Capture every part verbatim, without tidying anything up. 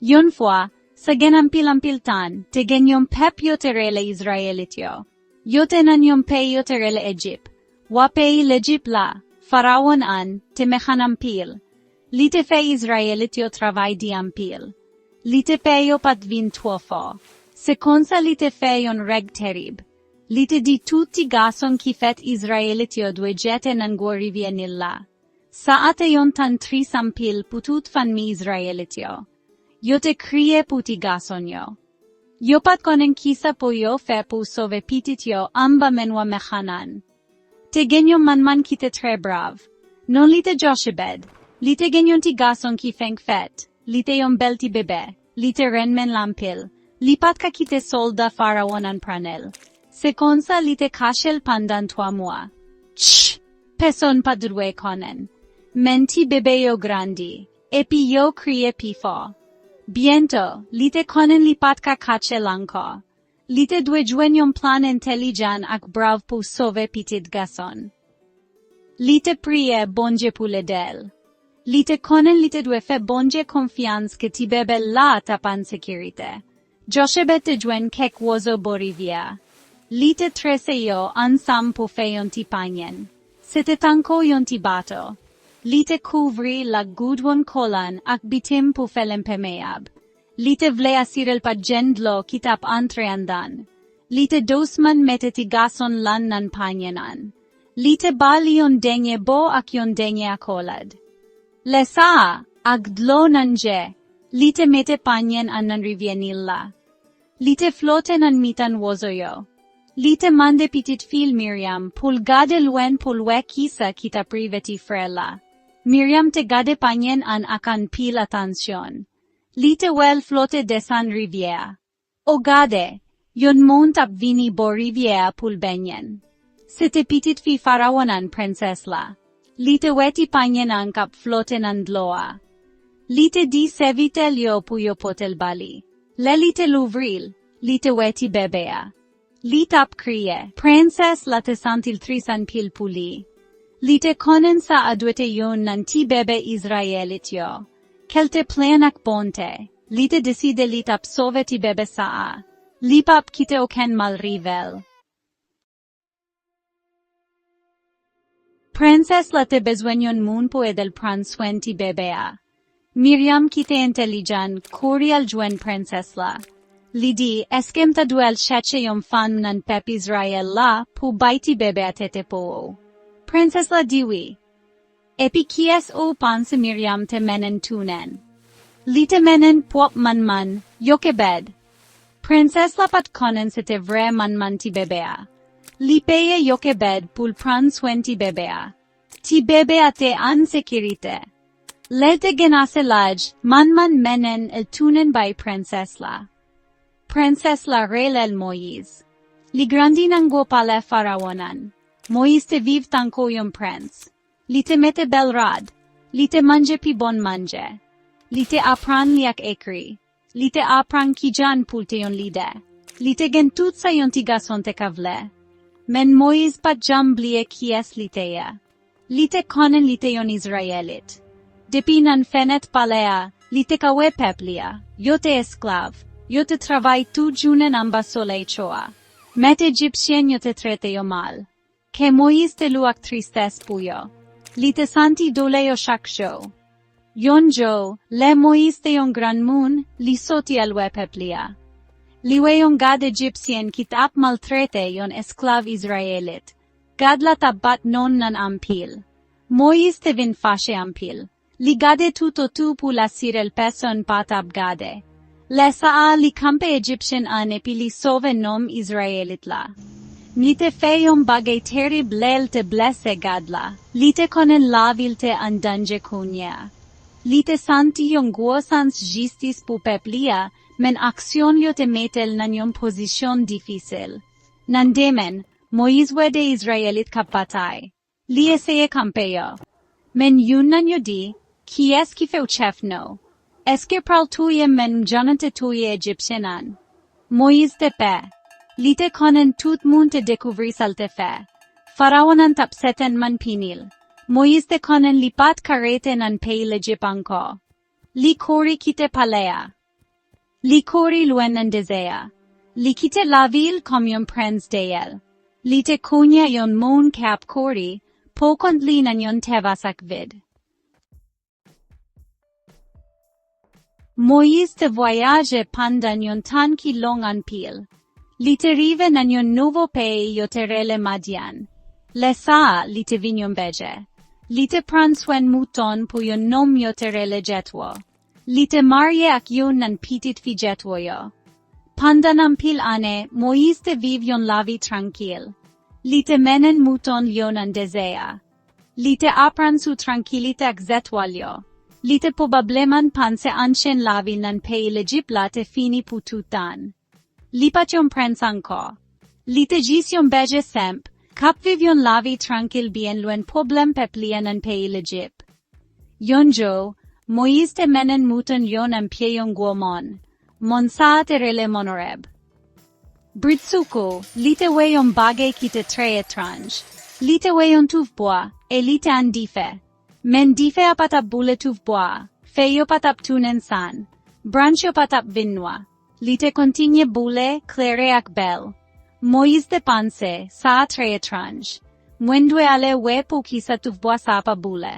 Yon fwa, sa gen anpil anpil tan, te gen yon pèp yo te rele Izrayelit yo. Yo te nan yon peyi yo te rele Ejip. Wa peyi Lejip la, Farawon an, te mechan anpil. Li te fè Izrayelit yo travay di anpil. Li te pè yo pa t vin twò fò. Se konsa li te fè yon règ terib. Li te di tout ti gason ki fèt Izrayelit yo dwe jete nan gwo rivyè Nil la. Sa a te yon tan tris anpil pou tout fanmi Izrayelit yo. Yo te kriye pou ti gason yo. Yo pa t konnen kisa pou yo fè pou sove pitit yo anba men wa mechan an. Te gen yon manman ki te trè brav. Non li te Jochebed. Li te gen yon ti gason ki fenk fèt. Li te yon bèl ti bebe. Li te renmen l anpil. Li pa t ka kite sòlda Farawon an pran l. Se konsa li te kache l pandan twa mwa. Ch! Pèsonn pa t dwe konnen. Men ti bebe yo grandi, epi yo kriye pi fò. Byento, li te konnen li pa t ka kache l ankò. Li te dwe jwenn yon plan entèlijan ak brav pou sove pitit gason. Li te priye Bondye pou l ede l. Li te konnen li te dwe fè Bondye konfyans ke ti bebe la t ap an sekirite. Jochebed te jwenn kèk wozo bò rivyè a. Li te trese yo ansanm pou fè yon ti panyen. Se te tankou yon ti bato. Li te kouvri l ak goudwon kolan ak bitim pou fè l enpèmeyab. Li te vle asire l pa t gen dlo ki t ap antre anndan. Li te dousman mete ti gason lan nan panyen an. Li te ba li yon dènye bo ak yon dènye akolad. Lè sa a, ak dlo nan je, li te mete panyen an nan rivyè Nil la. Li te flote nan mitan wozo yo. Li te mande pitit fi l Miryam pou l gade lwen pou l wè kisa ki t ap rive ti frè l la. Miryam te gade panyen an ak anpil atansyon. Li te wè l flote desann rivyè a. O gade, yon moun t ap vini bò rivyè a pou l benyen. Se te pitit fi Farawon an, prensès la. Li te wè ti panyen an k ap flote nan dlo a. Li te di sèvitè l yo pou yo pote l ba li. Lè li te louvri l, li te wè ti bebe a. Li t ap kriye. Prensès la te santi l tris anpil pou li. Li te konnen sa a dwe te youn nan ti bebe Izrayelit yo. Kè l te plen ak bonte. Li te deside li t ap sove ti bebe sa a. Li p ap kite okenn mal rive l. Prensès la te bezwen yon moun pou ede l pran swen ti bebe a. Miryam ki te entèlijan kouri al jwenn prensès la. Li di, èske m ta dwe al chèche yon fanm nan pèp Izrayèl la pou bay ti bebe a tete pou ou? Prensès la di wi. Epi kiyès ou panse Miryam te mennen tounen? Li te mennen pwòp manman, Yokebèd. Prensès la pa t konnen se te vrè manman ti bebe a. Li peye Yokebèd pou l pran swen ti bebe a. Ti bebe a te an sekirite. Lè l te gen ase laj, manman mennen l tounen bay prensès la. Prensès la rele l Moyiz. Li grandi nan gwo palè Farawon an. Moyiz te viv tankou yon prens. Li te mete bèl rad. Li te manje pi bon manje. Li te aprann li ak ekri. Li te aprann kijan pou l te yon lidè. Li te gen tout sa yon ti gason te ka vle. Men Moyiz pa t janm bliye kiyès li te ye. Li te konnen li te yon Izrayelit. Depi nan fenèt palè a, li te ka wè pèp li a. Yo te esklav. Yo te travay tout jounen anba solèy cho a. Mèt Ejipsyen yo te trete yo mal. Kè Moyiz te lou ak tristès pou yo. Li te santi doulè yo chak jou. Yon jou, lè Moyiz te yon granmoun, li soti al wè pèp li a. Li wè yon gad Ejipsyen ki t ap maltrete yon esklav Izrayelit. Gad la t ap bat nonm nan anpil. Moyiz te vin fache anpil. Li gade toutotou pou l asire l pèsonn pa t ap gade. Lè sa a, li kanpe Ejipsyen an epi li sove nonm Izrayelit la. Li te fè yon bagay terib lè l te blese gad la. Li te konnen lavi l te an danje kounye a. Li te santi yon gwo sans jistis pou pèp li a, men aksyon l yo te mete l nan yon pozisyon difisil. Nan demen, Moyiz wè de Izrayelit k ap batay. Li eseye kanpe yo. Men youn nan yo di, kiyès ki fè w chèf nou? Èske pral touye m menm jan nou te touye Ejipsyen an? Moyiz te pè. Li te konnen tout moun te dekouvri sa l te fè. Farawon an t ap sètènman pini l. Moyiz te konnen li pa t ka rete nan peyi Lejip ankò. Li kouri kite palè a. Li kouri lwen nan dezè a. Li kite lavil kòm yon prens dèyè l. Li te kounye a yon moun k ap kouri poukont li nan yon tèvas ak vid. Moyiz te vwayaje pandan yon tan ki long anpil. Li te rive nan yon nouvo peyi yo te rele Madyan. Lè sa a, li te vin yon bèje. Li te pran swen mouton pou yon nonm yo te rele Jetwo. Li te marye ak youn nan pitit fi Jetwo yo. Pandan anpil ane, Moyiz te viv yon lavi trankil. Li te mennen mouton l yo nan dezè a. Li te aprann sou trankilite ak zetwal yo. Li te pwobableman panse ansyen lavi l nan peyi Lejip la te fini pou tout tan. Li pa t yon prens ankò. Li te jis yon bèje senp, k ap viv yon lavi trankil byen lwen pwoblèm pèp li an nan peyi Lejip. Yon jou, Moyiz te mennen mouton l yo nan pye yon gwo mòn. Mòn sa a te rele Mòn Orèb. Bridsoukou, li te wè yon bagay ki te trè etranj. Li te wè yon touf bwa, e li te ann dife. Men dife a pa t ap boule touf bwa a, fèy yo pa t ap tounen san, branch yo pa t ap vin nwa. Li te kontinye boule, klere ak bèl. Moyiz te panse, sa a trè etranj. Mwen dwe ale wè poukisa touf bwa sa a pa boule.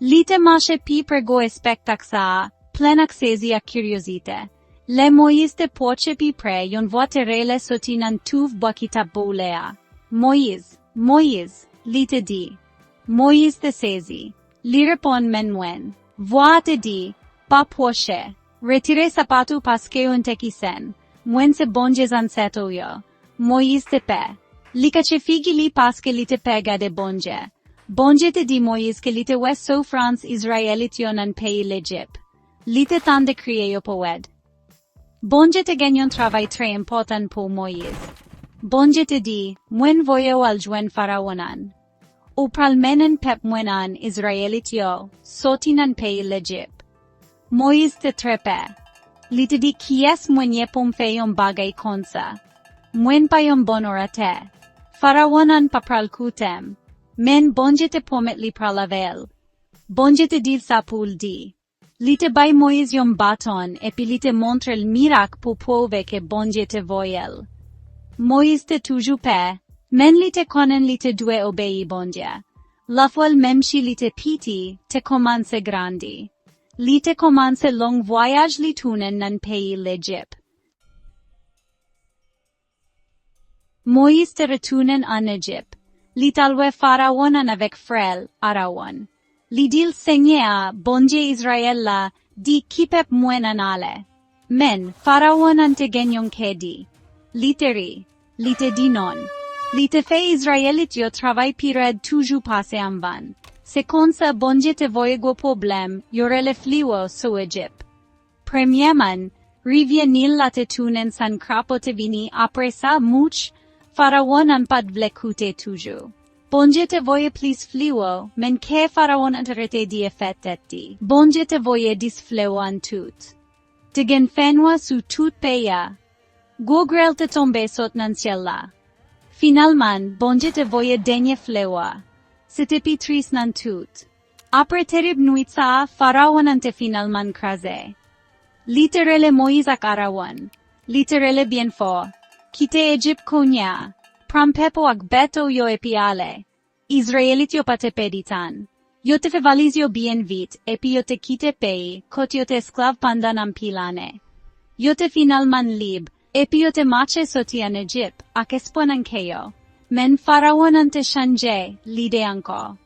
Li te mache pi pre gwo espektak sa a, plen ak sezi ak kiryozite. Lè Moyiz te pwoche pi pre, yon vwa te rele soti nan touf bwa ki t ap boule a. Moyiz, Moyiz, li te di. Moyiz te sezi. Li reponn, men mwen. Vwa a te di, pa pwoche. Retire sapat ou paske ou n te ki sen. Mwen se Bondye zansèt ou yo. Moyiz te pè. Li kache figi li paske li te pè gade Bondye. Bondye te di Moyiz ke li te wè soufrans Izrayelit yo nan peyi Lejip. Li te tande kriye yo pou èd. Bondye te gen yon travay trè enpòtan pou Moyiz. Bondye te di, mwen voye w al jwenn Farawon an. Ou pral mennen pèp mwen an, Izrayelit yo, soti nan peyi Lejip. Moyiz te trè pè. Li te di, kiyès mwen ye pou m fè yon bagay konsa? Mwen pa yon bon oratè. Farawon an pa pral koute m. Men Bondye te pwomèt li pral avè l. Bondye te di l sa pou l di. Li te bay Moyiz yon baton epi li te montre l mirak pou pwouve ke Bondye te voye l. Moyiz te toujou pè, men li te konnen li te dwe obeyi Bondye. Lafwa l, menm si li te piti, te kòmanse grandi. Li te kòmanse long vwayaj li tounen nan peyi Lejip. Moyiz te retounen ann Ejip. Li t al wè Farawon an avèk frè l, Arawon. Li di l, Senyè a, Bondye Izrayèl la, di ki pèp mwen an ale. Men, Farawon an te gen yon kè di. Li te ri. Li te di non. Li te fè Izrayelit yo travay pi rèd toujou pase anvan. Se konsa Bondye te voye gwo pwoblèm, yo rele fliwo, sou Ejip. Premyèman, rivyè Nil la te tounen san krapo te vini, apre sa, mouch, Farawon an pa t vle koute toujou. Bondye te voye plis fliwo, men kè Farawon an te rete di e fè tèt di. Bondye te voye dis flewo an tout. Te gen fènwa sou tout peyi a. Gwo grèl te tonbe sot nan syèl la. Finalman, Bondye te voye dènye flewo a. Se te pi tris nan tout. Apre terib nwit sa a, Farawon an te finalman kraze. Li te rele Moyiz ak Arawon. Li te rele byen fò, kite Ejip kounye a, pran pèp ou ak bèt ou yo epi ale. Izrayelit yo pa te pèdi tan. Yo te fè valiz yo byen vit, epi yo te kite peyi kote yo te esklav pandan anpil ane. Yo te finalman lib, epi yo te mache soti ann Ejip ak espwa nan kè yo. Men Farawon an te chanje lide ankò.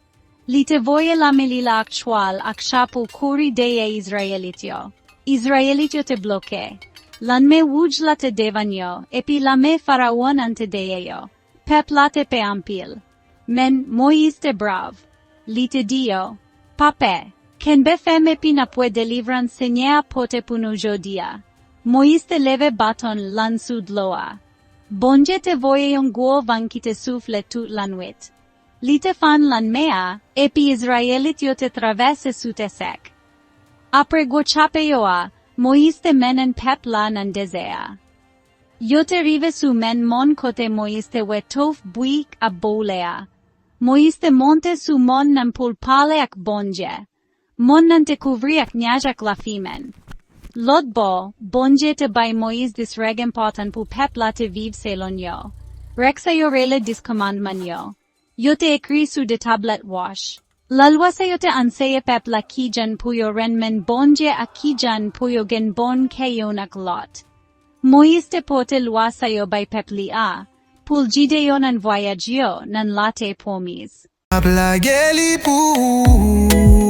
Li te voye lame li la ak chwal ak cha pou kouri dèyè Izrayelit yo. Izrayelit yo te bloke. Lanmè Wouj la te devan yo, epi lame Farawon an te dèyè yo. Pèp la te pè anpil. Men, Moyiz te brav. Li te di yo, pa pè. Kenbe fèm epi n ap wè delivrans Senyè a pote pou nou jodi a. Moyiz te leve baton l ansou dlo a. Bondye te voye yon gwo van ki te soufle tout lannwit. Li te fann lanmè a, epi Izrayelit yo te travèse sou tè sèk. Apre gwo tchape yo a, Moyiz te mennen pèp la nan dezè a. Yo te rive sou menm mòn kote Moyiz te wè touf bwi k ap boule a. Moyiz te monte sou mòn nan pou l pale ak Bondye. Mòn nan te kouvri ak nyaj ak lafimen. Lòt bò, Bondye te bay Moyiz dis règ enpòtan pou pèp la te viv selon yo. Règ sa yo rele dis kòmandman yo. Yo te ekri sou de tablèt wòch. Lalwa sa yo te anseye pèp la kijan pou yo renmen Bondye ak kijan pou yo gen bon kè youn ak lòt. Moyiz te pote lwa sa yo bay pèp li a, pou l gide yo nan vwayaj yo nan latè pwomiz. M ap lage li pou ou.